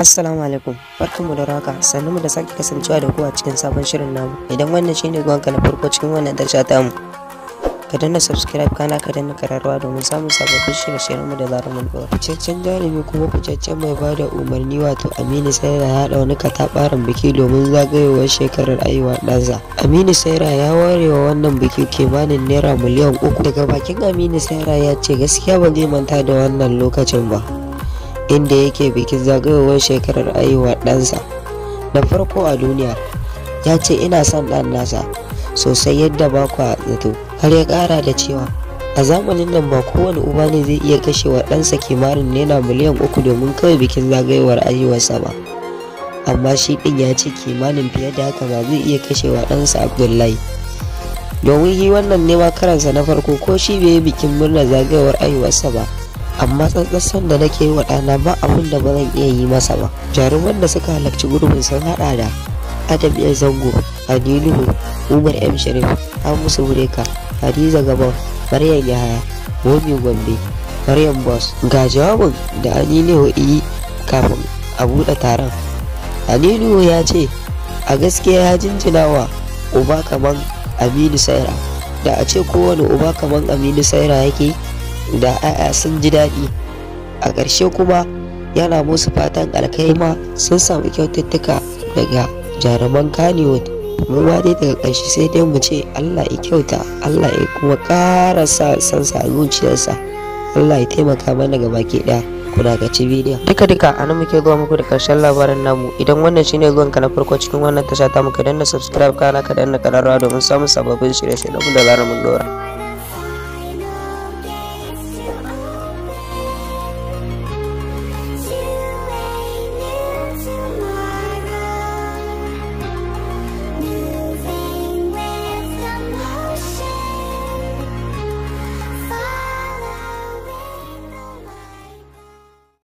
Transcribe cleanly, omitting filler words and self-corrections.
Assalamu alaikum, barkanmu da warhaka, sannunmu da sake kasancewa da ku a cikin sabon shirin namu. Idan wannan shine zuwanka na farko cikin wannan tasha tamu, ka danna subscribe kana ka danna kararrawa domin samun sababbin shirye-shiryenmu da zarar mun ɗora. Ficaccen jarumi kuma ficaccen mai bada umarni wato Aminu Saira ya haɗa wani katafaren biki domin zagayowar shekarar haihuwar ɗansa. Aminu Saira ya ware wa wannan biki kimanin naira miliyan 3. Daga bakin Aminu Saira ya ce gaskiya ba zai manta da wannan lokacin ba, inda yake bikin zagayowar shekarar haihuwar ɗansa na farko a duniya. Ya ce ina son ɗan nasa sosai yadda ba kwa zato. Har ya ƙara da cewa a zamanin nan ba kowane uba ne zai iya kashe wa ɗansa kimanin naira miliyan 3 domin kawai bikin zagayowar haihuwarsa ba. Amma shi ɗin ya ce kimanin fiye da haka ba zai iya kashe wa ɗansa Abdullahi. Domin shi wannan ne ma karansa na farko ko shi bai yi bikin murnar zagayowar haihuwarsa ba. Amma tsantsan son da nake yi wa ɗana ba abin da ba zan iya yi masa ba. Jaruman da suka halarci gurbin sun haɗa da Adam A. Zango, Ali Nuhu, Umar M. Sharif, Hamisu Breaker, Hadiza Gabon, Maryam Yahaya, Momi Gombe, Maryam Boss. Ga jawabin da Ali Nuhu yi kafin a buɗe taron. Ali Nuhu ya ce a gaskiya ya jinjina wa uba kaman Aminu Saira. Da a ce kowane uba kaman Aminu Saira yake, da 'ya'ya sun ji daɗi. A ƙarshe kuma yana musu fatan alkhairi ma sun samu kyaututtuka daga jaruman Kannywood. Mu ma dai daga ƙarshe sai dai mu ce Allah ya kyauta, Allah ya kuma ƙara sa sansa a zuciyarsa, Allah ya taimaka mana ga baki ɗaya. Ku dakaci bidiyon. Duka duka a nan muke zuwa muku da ƙarshen labarin namu. Idan wannan shine zuwanka na farko cikin wannan tasha tamu, ka danna subscribe kana ka danna kararrawa domin samun sababbin shirye-shiryenmu da zarar mun ɗora.